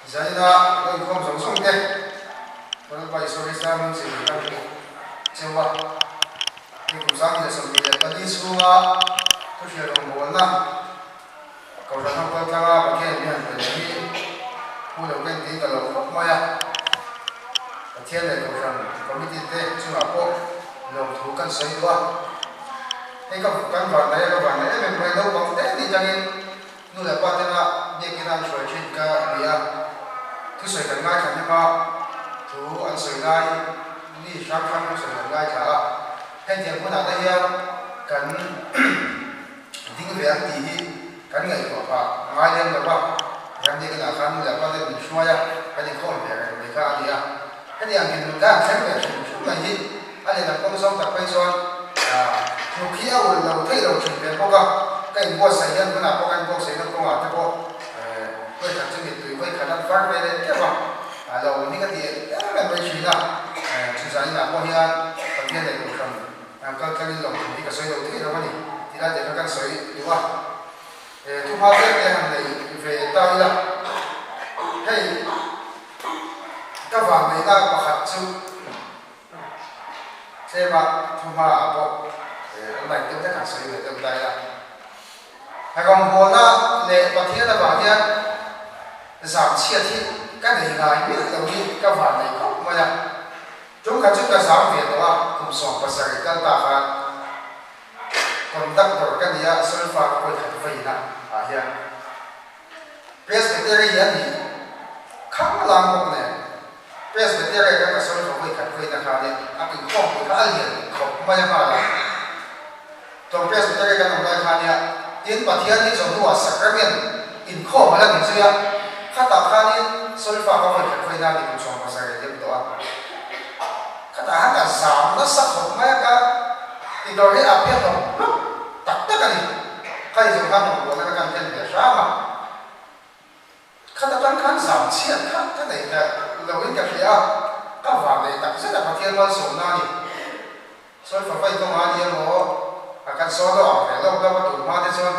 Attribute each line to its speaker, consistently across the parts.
Speaker 1: Zaina lo inkhawm zawng zawng te Lalpa Isua Krista hming chi kan hmu cheu a, hei kum 2024 chhunga thuhriat rawngbawlna Kohhran ho kal tlanga Pathian in han pe leh hi pu lo ken tiin ka lo khawp mai a, Pathian leh Kohhran Committee te chungah pawh lawmthu kan sawi duh a, hei ka kan vanlai a ka vanlai em em mai naupang te ni tangin Nu leh pa tena biakina an hruai thin ka ni a, thusawi kan ngaithla hnem a, thu an sawi lai mi hrang hrang thusawi kan ngaithla a, hetiang hmunah te hian kan ding ve ang tih hi kan ngaihtuah phah ngai lem lo va, ram biakinah khan nu leh pa ten min hruai a, kan inkhawm ve reng mai kha a ni a, hetiang dinhmun kha an thleng ve hrim hrim mai hi A lehlam kawng zawng tak phei chuan hnuk hi a ulh lo theih lo thin ve bawk a, ka inbuatsaih hian hmunah pawh ka inbuatsaihna kawngah te pawh vawikhat chu mittui vawikhat an far ve leh teuh a, a lo awm hi ka ti em em mai thin a, chuzah inah pawh hian Pathian leh Kohhran kal tlangin lo thin hi ka sawi lo theih lo a ni tih lai te kha kan sawi duh a, thuhma tlem te han nei ve ta ila hei ka vanneihna pakhat chu. Tlema thuhma ah pawh an laih deuh hlek ang sawi ve deuh lai a. Rawngbawlna leh Pathian avang hian zam chhiat hi ka nei ngai miah lo hi ka van nei khawp mai a. Tum khat chu ka zam ve tawh a, kum 17 kal ta khan conductor ka ni a, solfa ka pawi khat vawiin a ah hian. Presbytery a nih khang lang bawk nen. Presbytery kha ka sawi thaw vawi khat vawi na khan in a inkhawm pui kha a lian khawp mai a nghal a. Tlawng Presbytery kan awm lai khan nia tin Pathian hi chawhnuah sacrament inkhawm a la ni zui a, khatah khanin sawi fa ka vawi khat vawi na ni kum 17 lem tawh a. Khatah khan ka zam nasa khawp mai a ka tidawr hi a phe hlawp hlawp tak tak a ni. Kha i zawng khan rawngbawlna ka kan hlen ve hram a. Khat atang khan zam chhiat kha ka nei ta lo in ka hria a, ka van nei tak zet a Pathian malsawmna a ni. Sawi fa vai kawng a ni emaw a kan sawn lo ang ve lawk lawk a tun hma te chuan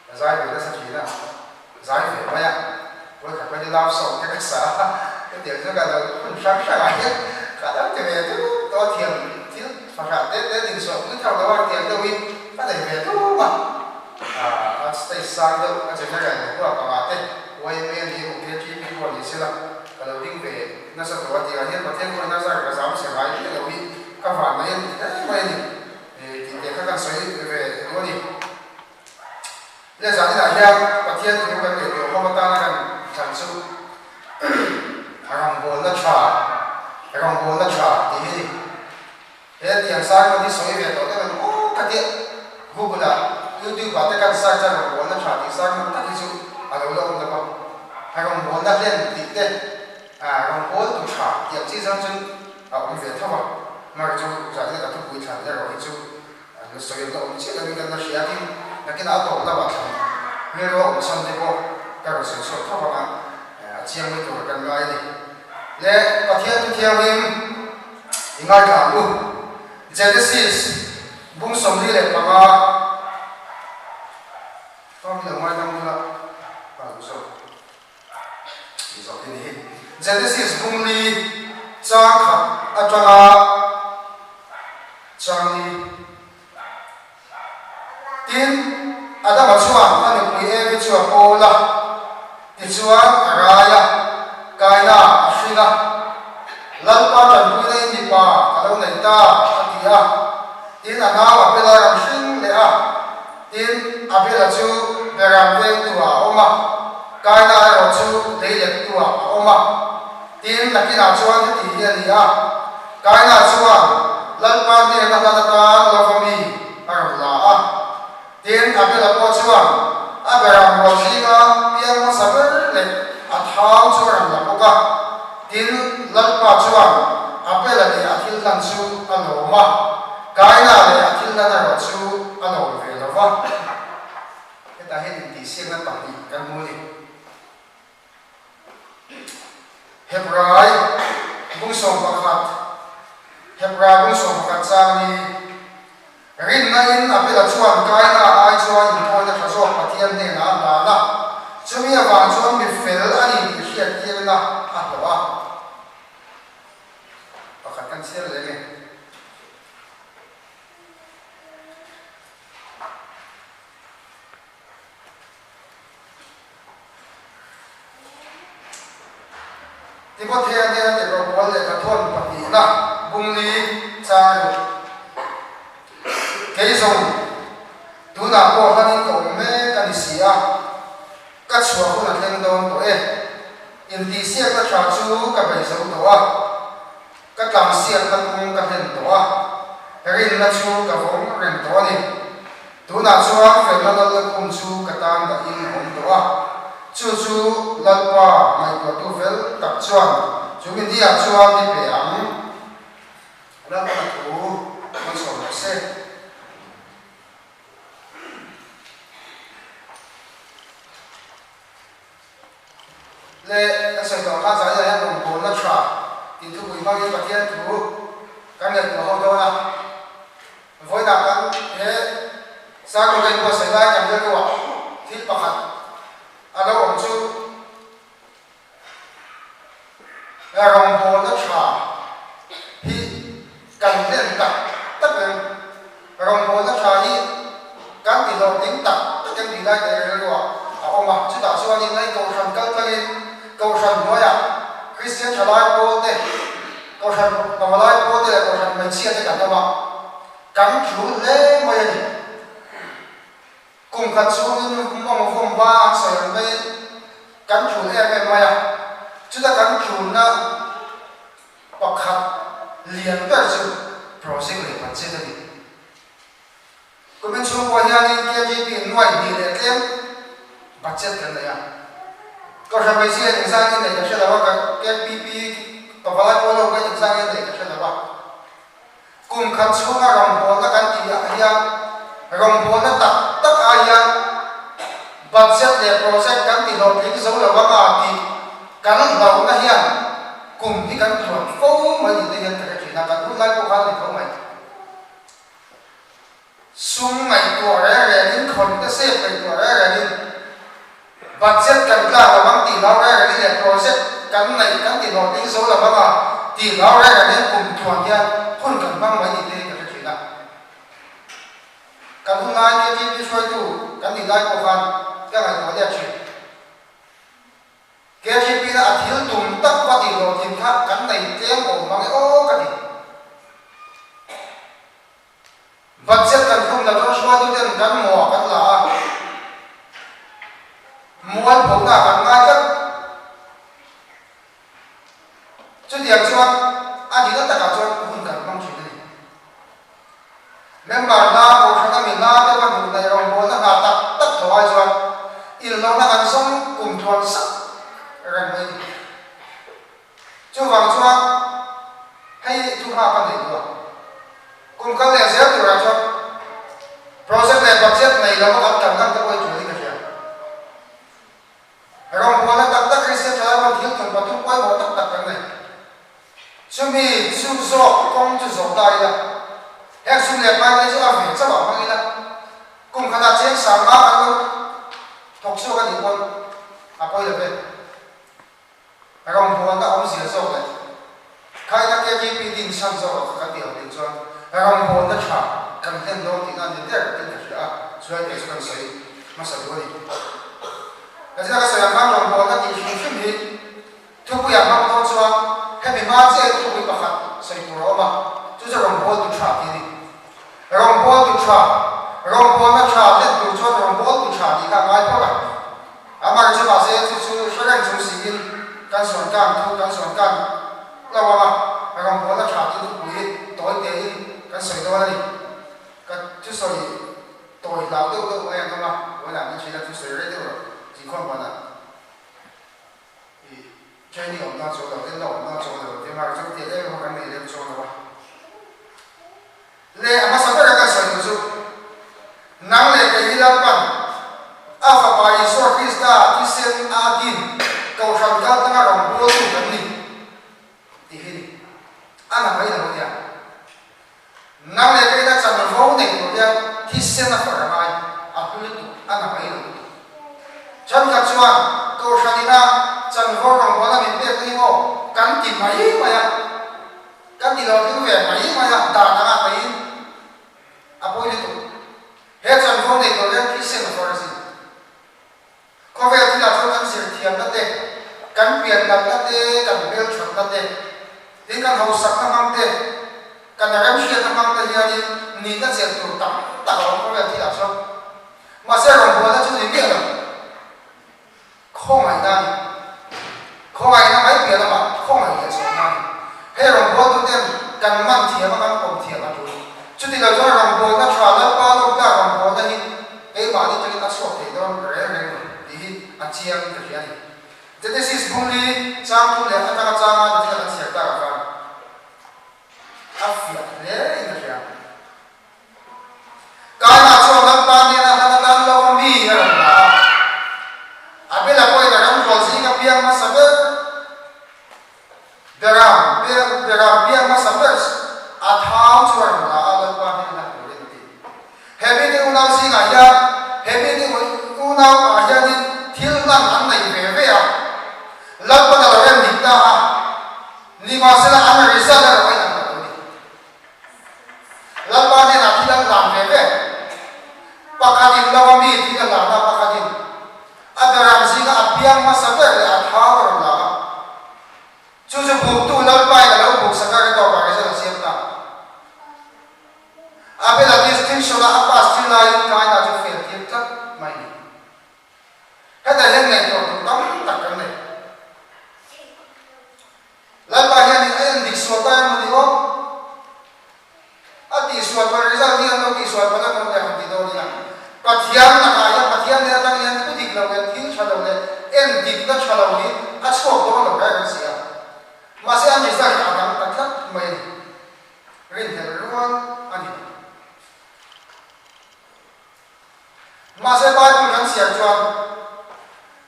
Speaker 1: ka zai ve nasa thin a, zai ve mai a, vawikhat pawhin love song te ka sa a, hetiang chu ka lo hun hrang hrang ah hian ka lo ti ve dup tawh a, thiam thil fahrah te te dinchhuah pui thar lo a tiang deuh hi ka nei ve dup a. A stage sang deuh a general leh huap angah te YMA ni emaw KTP pawh ni sela ka lo ding ve nasa tawh a tih ah hian Pathian pawhin a zar ka zam chhe ngai miah lo hi ka van mai a ni hle mai a ni tih te kha kan sawi ve duh a ni. Le zan inah hian Pathian thu kan ngaihtuah hawm atana kan thlan chu rawngbawlna tha rawngbawlna tha tih hi a ni. He tiang sermon hi sawi ve tawh deuh em aw ka tia Google ah YouTube ah te kan search a rawngbawlna tha tih sermon tak hi chu a lo la awm lo a, rawngbawlna hlen tih te rawngbawltu tha tih ang chi zawng chuan a awm ve tho a, mar chu zahna ka thupui thlan erawh hi chu an la sawi an la awm chiah loin kan la hria tin nakinah a tawp lamah thlan rilru a awm chhan te pawh ka rawn sawi chhuak tho vang a, a chiang mai tur kan ngai a ni. Le Pathian thu thianghlim i ngaithla ang u. Genesis bung 45 Fam hi lo ngaidam bula a lo zawk i zawk hi ni hi. Genesis bung li chang khat atanga chang li Tin, Adama chuan a nupui Evi chu a kawl a, tichuan a rai a, Kaina a hring a. Lalpa tanpuina in mipa ka lo nei ta, a ti a. Tin, a nau Abela rawn hring leh a. Tin, Abela chu Beram vengtuah a awm a, Kaina erawh chu leilettuah a awm a. Tin, nakinah chuan heti hi a ni a, Kaina chuan Lalpa hnena hlan atan lova mi a rawn la a. Tin, Abela pawh chuan a beram rual zinga piang hmasa ber leh a thau chu a rawn la bawk a. Tin, Lalpa chuan Abela leh a thil hlan chu a lawm a, Kaina leh a thil hlan erawh chu a lawm ve lo va. Hetah hian intihsiakna pahnih kan hmu a ni. Hebrai bung 11 Hebrai bung 11 chang ni Rinna in Abela chuan Kaina ai chuan inthawina tha zawk Pathian hnenah a hlan a, chumi avang chuan mi fel a ni tih hriat. hriattirna a hlawh a. Pakhat kan chhiar leh nge? Timothea hnena tirhkoh Paul lehkha thawn pahnihna bungli chang ruk. Kei zawng tunah pawh hlanin ka awm mek a ni si a, ka chhuah hun a thleng dawn tawh e. Intihsiakna tha chu ka bei zo tawh a, ka tlangsiakna kawng ka hlen tawh a, rinna chu ka vawng reng tawh a ni. Tunah chuan felna lal lukhum chu ka tan dahin a awm tawh a, chu chu Lalpa ngaihtuahtu fel tak chuan chu mi niah chuan mi pe ang. Lalpa thu hmachhawn rawh se. Le kan sawi tawh kha zaiah hian rawngbawlna tha tih thupui hmangin Pathian thu kan ngaihtuah ho dawn a. Vawiinah kan he Sermon ka inbuatsaih lai kan rilruah thil pakhat a lo awm chu rawngbawlna tha hi kan hlen tak tak em? Rawngbawlna tha hi kan ti hlawhtling tak tak em tih lai te rilruah a awm a. Chutah chuanin hei Kohhran kal tlangin Kohhran hnuaiah Kristian thalai pawl te, Kohhran pavalai pawl te leh Kohhran hmeichhia te kan awm a, kan tul hle mai a ni. Kum khat chhungin mawng vawm ba an sawi ang maiin kan tul em em mai a, chuta kan tulna pakhat lian ber chu project leh budget a ni. Kumin chhungkua hianin KGP nuai hnih leh tlem budget kan nei a. Kohhran hmeichhia in engzang nge nei ka hre lo a, KPP pavalai pawl ho pawhin engzang nge nei ka hre lo a. Kum khat chhunga rawngbawlna kan tih ah hian rawngbawlna tak tak ah hian budget leh project kan ti hlawhtling zo lo anga tih kan hlauhna hian kum hi kan tluan fo mai tih te hian ka hre thin a, kan hun lai pawh khan a ni tho mai. Sum ngaihtuah reng rengin, khawn te sep ngaihtuah reng rengin, budget kan tlak lo ang tih hlau reng rengin leh project kan neih kan ti hlawhtling zo lo ang a tih hlau reng rengin kum tluan hian hun kan hmang mai tih te hi ka hre thin a. Kan hun lai KTP hruaitu kan nih lai pawh khan ka ngaihtuah let thin. KTP-na a thil tum tak va tih hlawhtlin kha kan nei tlem awm mang e aw ka ti. Budget kan khum la chuan hruaituten kan maw kan la a, mualphona kan ngai tlat. Chutiang chuan a nihna takah chuan hun kan hmang thin a ni. Member hna, Kohhran ami hna te va hmuh hnaih rawngbawlna hna tak tak tho ai chuan inhlawhna kan zawng kum tluan sak reng mai a ni. Chuvang chuan hei thu hma ka nei duh a, kum kal leh zel turah chuan project leh budget nei lova kan tan ngam te pawh hi tul hi ka hria. Rawngbawlna tak tak Kristian thalai pawn thil tum pathum pawimawh tak tak kan nei. Chumi chu zawk kawng chu zawh ta ila, heng sum leh pai te chu a ve chauh ah hmang ila, kum khatah cheng sangma kan lo thawk chhuak a nih pawn a pawi lo ve. Rawngbawlna awmzia zawk leh khaina KTP din chhan zawk ah kan tih ho ding chuan rawngbawlna tha kan hlen dawn tihna a ni der tiin ka hria a, chulai te chu kan sawi hmasa duh a ni. Ka zia ka sawi ang khan rawngbawlna tih hrim hrim hi thupuiah hmang dawn chuan hemi hma chiah hi thupui pakhat sawi tur a awm a, chu chu rawngbawltu tha tih a ni. Rawngbawltu tha, rawngbawlna tha hlen tur chuan rawngbawltu tha tih kha a ngai phawt a. Amah chu mahse chu chu hre reng chung siin kan sawn kan thu kan sawn kan lo ang a, rawngbawlna tha tih thupui tawi tein kan sawi dawn a ni. Ka thusawi tawi hlau deuh deuh mai ang awm a, vawiinah min hrilh a thusawi rei deuh rawh zingkhawm banah i training awm dawn chuang lo, enna awm dawn chuang lo tih mar chu tih em em kan nei lem chuang lo a. Le a hmasa ber a kan sawi duh chu, nang leh kei hi Lalpan a Fapa Isua Krista thisen a din Kohhran kal tanga rawngbawltu kan ni tih hi ni. A na mai lo nia. Nang leh kei na chanvo nei tur hian thisen a far a ngai, a hlu lutuk, a na mai lo lutuk. Thenkhat chuan Kohhran ina chanvo rawn. mai mai a, kan ti lo tling ve mai mai a, dan anga peihin a pawi lutuk. He chanvo nei tur hian thisen a far zin. Khawvel thilah chuan kan zirthiamna te, kan pianlalna te, kan hmelthatna te, tin kan hausakna hmang te, kan remhriatna hmang te hianin nihna chelh tur tam tak a awm khawvel thilah chuan. Mahse rawngbawlna chu ni miah lo. Khawngaihna a ni. Khawngaihna mai piah lamah khawngaih leh chhuahna a ni. Hei rawngbawltuten kan man thiam a, kan pawm thiam a tul. Chuti lo chuan rawngbawlna tha Lalpa lawmta rawngbawlna hi keimahni tangin a chhuak thei dawn reng reng lo tih hi a chiang ka hria a ni. Genesis bungli changtu leh atanga changa nichina kan chhiar tak avang a fiah hle in ka hria. Kaina chuan Lalpa hnena hlan atan lo a mi a rawn la a. Abela pawhin a ram rual zing a piang hmasa ber Beram Beram piang hmasa ber a thau chu a rawn la a, Lalpa hnena hlan turin a ti. He mite unau zingah hian he mite unau ah hianin thil hlan an nei ve ve a, Lalpan a lo rem dik ta a, nimahsela an result erawh a inang ta lo a ni. Lalpa hnenah thil an hlan ve ve. Pakhatin lo a mi thil a hlan a, pakhatin a beram zinga a piang hmasa ber leh a thau a rawn la a. Chu chu buktu Lalpain a lo buksak a, ritawpah result a siam ta. Abel-a distinction-a a pass thil laiin Kaina chu fail tir tlat mai a ni. Hetah hian ngaihtuah tur tam tak kan nei. Lalpa hianin a en dik sual ta emaw ni aw? A tihsual palh result hi an lo tihsual palh emaw le han ti dawn ila. Pathian lakah hian Pathian nen atang hian thu dik lo leh thil tha lo leh en dikna tha lo hi a chhuak dawn lo reng reng si a. Mahse an result hi a dang ta tlat mai a ni. Rinhlelh rual a ni lo. Mahse Bible kan chhiar chuan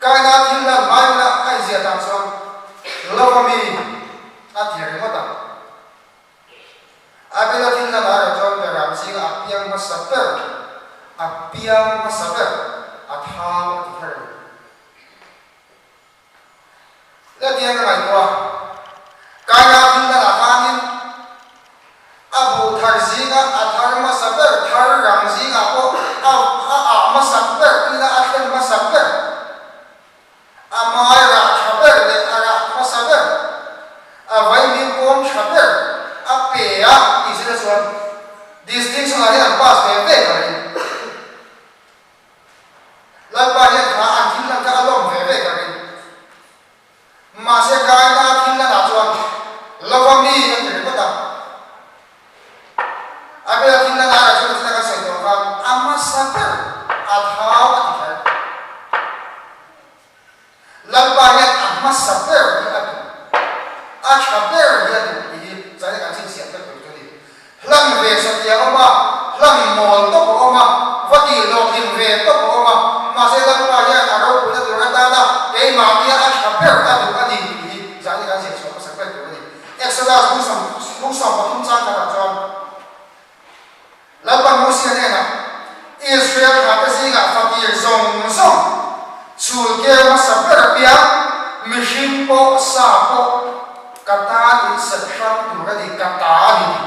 Speaker 1: Kaina thil hlan hmaiin a inziah dan chuan lova mi a ti ringawt a. Abela thil hlan ah erawh chuan Beram zinga a piang hmasa ber, a piang hmasa ber, a thau a ti kher a ni. Letiang ka ngaihtuah a, Kaina thil hlanah khanin a buh thar zinga a thar hmasa ber, thar rang zingah pawh a a ah hmasak ber ila a thlen hmasak ber, a mai rah tha ber leh a rah hmasa ber, a vaimim pawm tha ber a pe a tih zira chuan distinction-ah hian an pass ve ve ka ring. Lalpa hian kha an thil hlan kha a lawm ve ve ka ring. Mahse Kaina thil hlanah chuan lova mi a ti ringawt a. Abela thil hlan aia chuan thil a kan sawi tawh khan a hmasa ber a thau a ti kher. Lalpa hian a hmasa ber hi a duh, a tha ber hi a duh tih hi zaina kan chhinchhiah ber tur chu a ni. Hlan ve satliah a awm a, hlan mawl tawp a awm a, va tih hlawhtlin ve tawp a awm a, mahse Lalpa hian a ropuina tur atana keimahnia a tha ber a duh a ni tih hi zaina kan ziahchhuah hmasak ber tur a ni. Exodus 23 chang khatah chuan. Lalpa Mosia hnenah, Israel thlate zingah fakir zawng zawng, chhul keu hmasa ber apiang, mihring pawh, sa pawh, ka tan in set hrang tur a ni, ka ta a ni tih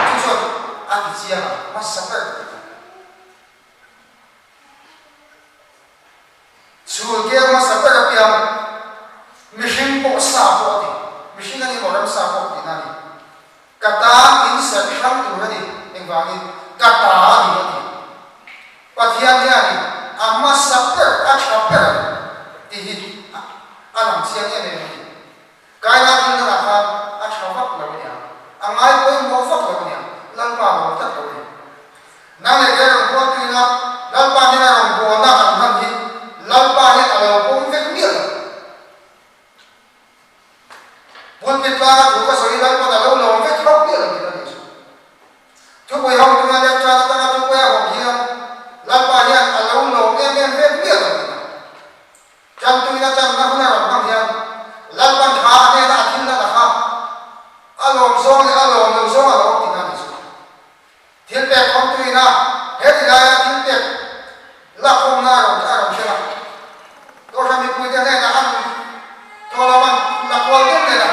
Speaker 1: chu chuan a ti chiang ang, hmasa ber tih kha. Chhul keu hmasa ber apiang, mihring pawh, sa pawh a ti, mihring a ni maw, ramsa pawh tihna a ni. Ka ta in serh hrang tur a ni, engvangin ka ta a ni a ti. Pathian hianin a hmasa ber, a tha ber a ni tih hi a lang chiang em em a ni. Kaina thil danah khan a tha vak lo a nia, a ngai pawimawh vak lo a nia, Lalpa lawm tlat lo a ni. Nang leh kei rawn bual tuina Lalpa hnena rawn bualna kan hman hi Lalpa hian a lo pawm vek miah lo. Pulpit tlanga thu ka sawi lai pawn a lo lawm vek hauh miah lo tih a nih chu. Thupui ho tuna lecture atanga thupui a hawm hian Lalpa hian a lo lawm em em vek miah lo tih a. Tantuina tanna hun a rawn hmang hian Lalpan tha a hnena a thil hlan a kha a lawm zawng leh a lawm lo zawng a lo awm tihna a nih chu. Thil pek khawmtuina he ti laia thil pek lakkhawmna a rawn a rawn thleng a. Kohhran mipuite hnenah an thaw lo an la kual deuh nen a.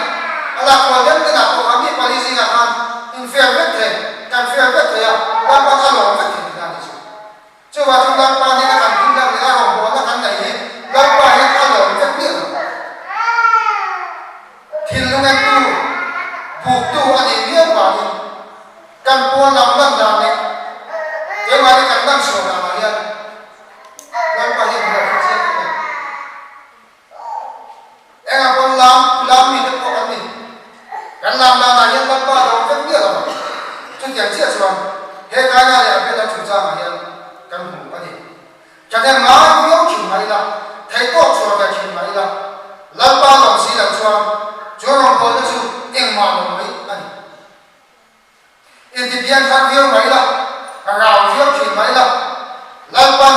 Speaker 1: Chutiang chiah chuan he Kaina leh Abela chungchangah hian kan hmu a ni. Thahnem ngai viau thin mah ila, theihtawk chhuah ve thin mah ila, Lalpa lawm si loh chuan chu rawngbawlna chu engmah lo mai a ni. Inti pian thar viau mah ila, rau viau thin mah ila, Lalpan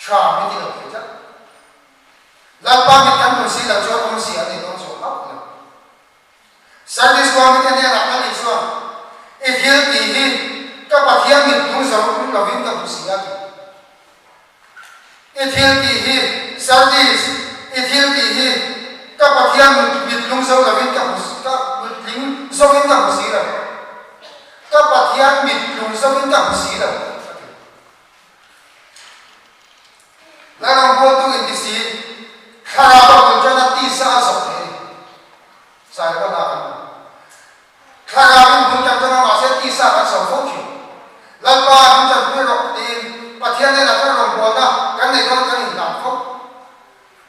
Speaker 1: tha min ti lo thei tlat. Lalpa mit kan hmun si loh chuan awmzia a nei dawn zawh hauh lo. Sardis khuamite hnenah ka nih chuan, I thil tih hi ka Pathian mit hnung zo lovin ka hmu si a ti. I thil tih hi, Sardis, i thil tih hi ka Pathian mit lung zo lovin ka hmu, ka mit ling zovin ka hmu si lo. Ka Pathian mit lung zovin ka hmu si lo, a ti. Lalrawngbawltu inti si, thlarau a bul ṭan a tisa a zawh thei a ni. Sailova hna kan hmu. Thlarau in bul ṭan ṭan a mahse tisa kan zo fo ṭhin. Lalpa min ṭanpui rawh tiin Pathian hnenah kan rawngbawlna kan neih dawn kan inhlan fo.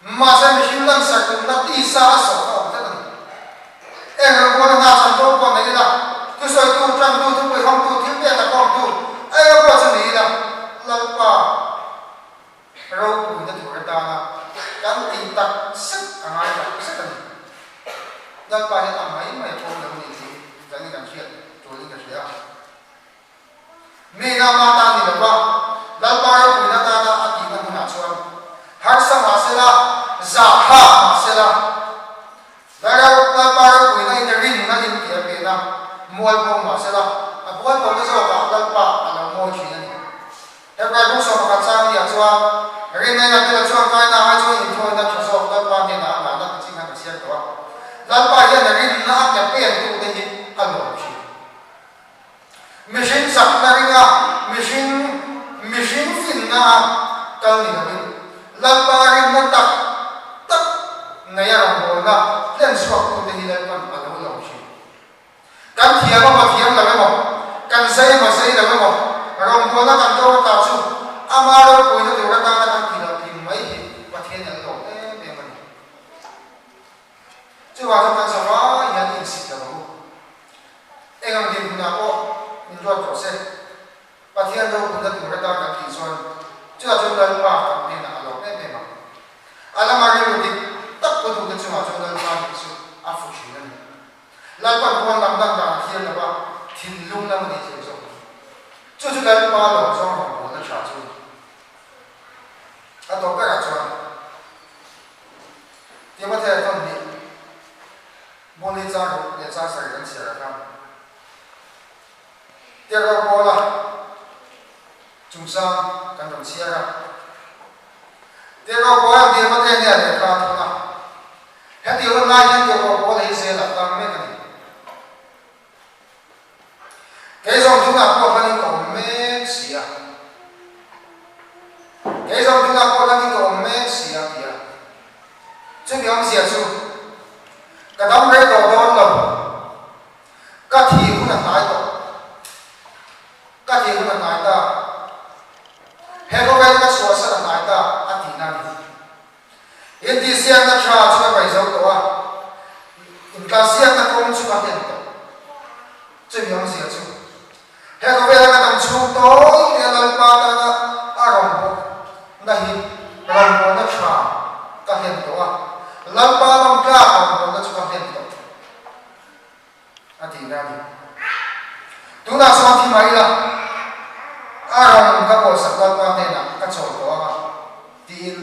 Speaker 1: Mahse mihring lansar tumna tisa a zawh kha awm tlat a ni. Eng rawngbawlna hna chan pawh pawh nei ila, thusawitu, ṭantu, thupui hawngtu, thil pek a kawmtu, eng pawh chu ni ila, Lalpa ropuina tur atana kan tih tak zet a ngai tak zet a ni. Lalpa hian a mai mai pawm lo ni tih kan in kan hriat tulin ka hria. Mi nama tan ni lova Lalpa ropuina tana a tihna hmunah chuan harsa mah sela, zahthlak mah sela, Lalpa ropuina in rinna in tih a pen a, mualpho mah sela, a bualphona zawkah Lalpa a lo mawi thin a ni. Hebrai bung 11 chang nia chuan rinna in a bela chuan kaina ai chuan inthawina tha zawk Lalpa hnenah a ngahna ti ching khan a chhiar tawh a. Lalpa hian rinna a ke pen tute hi a lawm thin. Mihring chakna ringa mihring mihring finna a kal ni loin Lalpa rinna tak tak nei a rawngbawlna hlen chhuak tute hi Lalpan a lo lawm thin. Kan thiam emaw thiam lo emaw, kan zai emaw zai lo emaw, rawngbawlna kan ko ata chu ama ropuina tur atana kan tih loh tling mai hi Pathian an lawm em em a ni. Chuvang chuan kan zavai hian insit lo ang u. Eng ang dinhmunah pawh min ruat rawh se. Pathian ropuina tur atan kan tih chuan chutah chuan Lalpa kan hnenah a lawm em em ang. A lama rilru dik tak putute chungah chuan Lalpa nih chu a fu thin a ni. Lalpan pawn lam dan dan a thlir lo a, thinlung lam a ni thlir zawk. Chu chu Lalpa lawm zawng rawngbawlna tha chu a ni. A tawp berah chuan Timothea tawn nih Bawlni chang ruk leh chang sarih kan chhiar ah khan Tirhkoh Paula chungchang kan rawn chhiar a. Tirhkoh Paula Timothea hnenah lehkha a thawn a. Heti hun lai hian Tirhkoh Paula hi zelah tang mek a ni. Kei zawng tunah pawh hlanin ka awm mek si a. Kei zawng tunah pawh hlanin ka awm mek si a ti a. Chumi awmzia chu ka dam rei tawh dawn lo. Ka thih hun a hnai tawh. Ka thih hun a hnai ta. He khawvel ka chhuahsan a hnai ta a tihna a ni. Intihsiakna tha chu ka kai zo tawh a, intlansiakna kawng chu ka hnem tawh. Chumi awmzia chu, he khawvela ka dam chhung tawi leh Lalpa tana a rawngbawlna hi rawngbawlna tha ka hnem tawh a, Lalpa lawmtlak rawngbawlna chu ka hnem tawh. A tihna a ni. Tunah chuan thi mai ila, a rawn ka pawlsak Lalpa hnenah ka chawl tawh ang a, tiin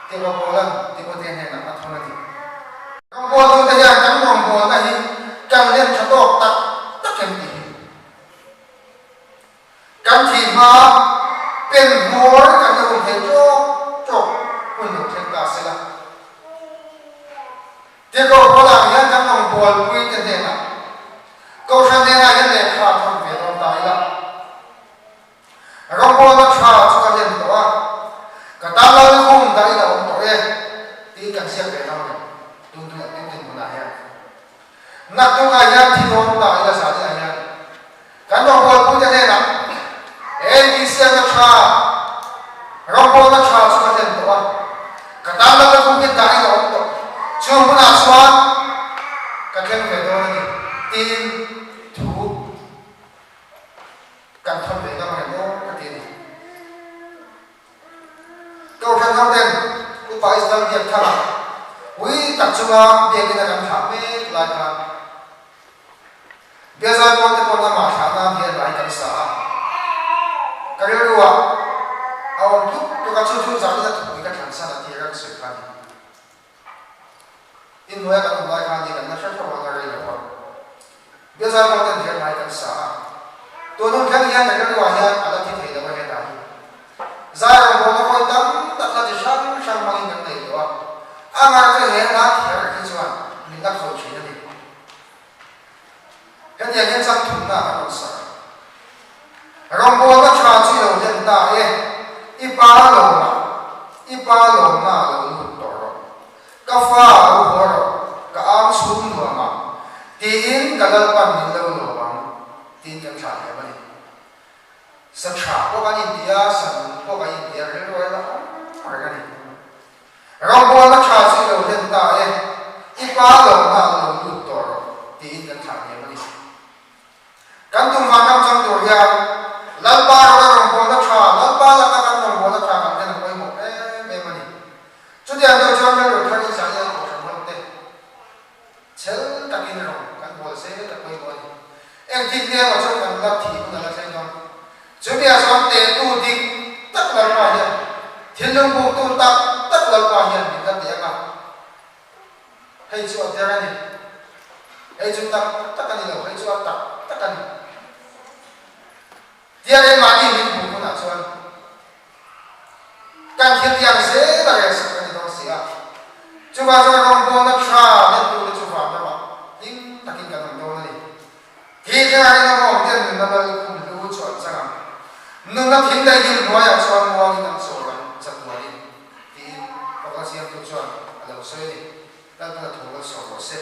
Speaker 1: Tirhkoh Paula'n Timothea hnenah a thawn a ni. Rawngbawltute hian kan rawngbawlna hi kan lem tha tawk tak tak em tih hi kan thih hma pen hmawr kan la awm thei tawk tawk hun lo thleng ta se la. Tirhkoh Paula hian kan rawngbawlpuite hnenah, Kohhran hnenah hian lehkha a thawn ve dawn ta ila. Rawngbawlna tha chu ka hlen tawh a, ka tan lo na hung dahin a awm tawh e tiin kan ziak ve dawn em? Tun tun tun dinhmunah hian naktukah hian thi dawn ta ila zaniah hian kan rawngbawlpuite hnenah Hei tihsiakna tha, rawngbawlna tha chu ka hlen tawh a, ka tan lo na hung hi dahin a awm tawh, chung hmunah chuan ka thleng ve dawn a ni tiin. chunga biakina kan thlah mek lai khan Biazai pawl te pawn amah thlah nan hian rai kan sa a, ka rilru ah a awm tluk tluk a, chu chu zahina thupui ka thlan san a tir a ka sawi kha a ni. Inhnuaia kan awm lai khan ni kan la hre tho ang a rei lo a, Biazai pawl ten hian rai kan sa a, tun hun thleng hian ka rilru ah hian a la thi thei lo a hetah hi. Zai rawngbawlna vawi tam tak hla chi hrang hrang hmangin kan nei tawh a, a ngar chu he hla kher hi chuan min la khawih thin a ni. Hetiang hian chang thumna kan rawn sak. Rawngbawlna tha chu i lo hlen ta e, i pa lawmah, i pa lawmna lo lut tawh rawh. Ka fa lo haw rawh, ka ang chhung nuamah, tiin ka Lalpan min lo lawm ang, tiin kan thlah thiam a ni. Sa tha pawh kan inti a, sa nung pawh kan inti a, rilru a la awm reng a ni. Rawngbawlna tha chu i lo hlen ta e, i pa lawmna an lo lut tawh rawh, tiin kan thlah hniam a ni. Kan tum vanram chang tur hian Lalpa rawla rawngbawlna tha, Lalpa laka kan rawngbawlna tha kan hlen a pawimawh em em a ni. Chutiang deuh chuan rilru thar in zah hian kohhran ho te chhel takin rawng kan bawl zel a pawimawh a ni. Engtik nge maw chuan kan la thih hun a la thleng dawn. Chumi-ah chuan tehtu dik tak Lalpa hian, thinlung buktu tak tak Lalpa hian min la ti ang a, hei chu a der a ni, hei chu tak tak a ni lo, hei chu a tak tak a ni. Tia keimahni min hmuh hunah chuan kan thil tiang zel a rel sak a ni dawn si a. Chuvang chuan rawngbawlna tha lentute chu van ramah hlim takin kan awm dawn a ni. Hi thlengah hian a mawng ten nunna lal kum hlu chu an chang ang. Nunna thing daih ding hnuaiah chuan muangin an chawl ang chatuanin, tiin pakhat siamtu chuan a lo sawi a ni. Lalpan a thu a sawm rawh se.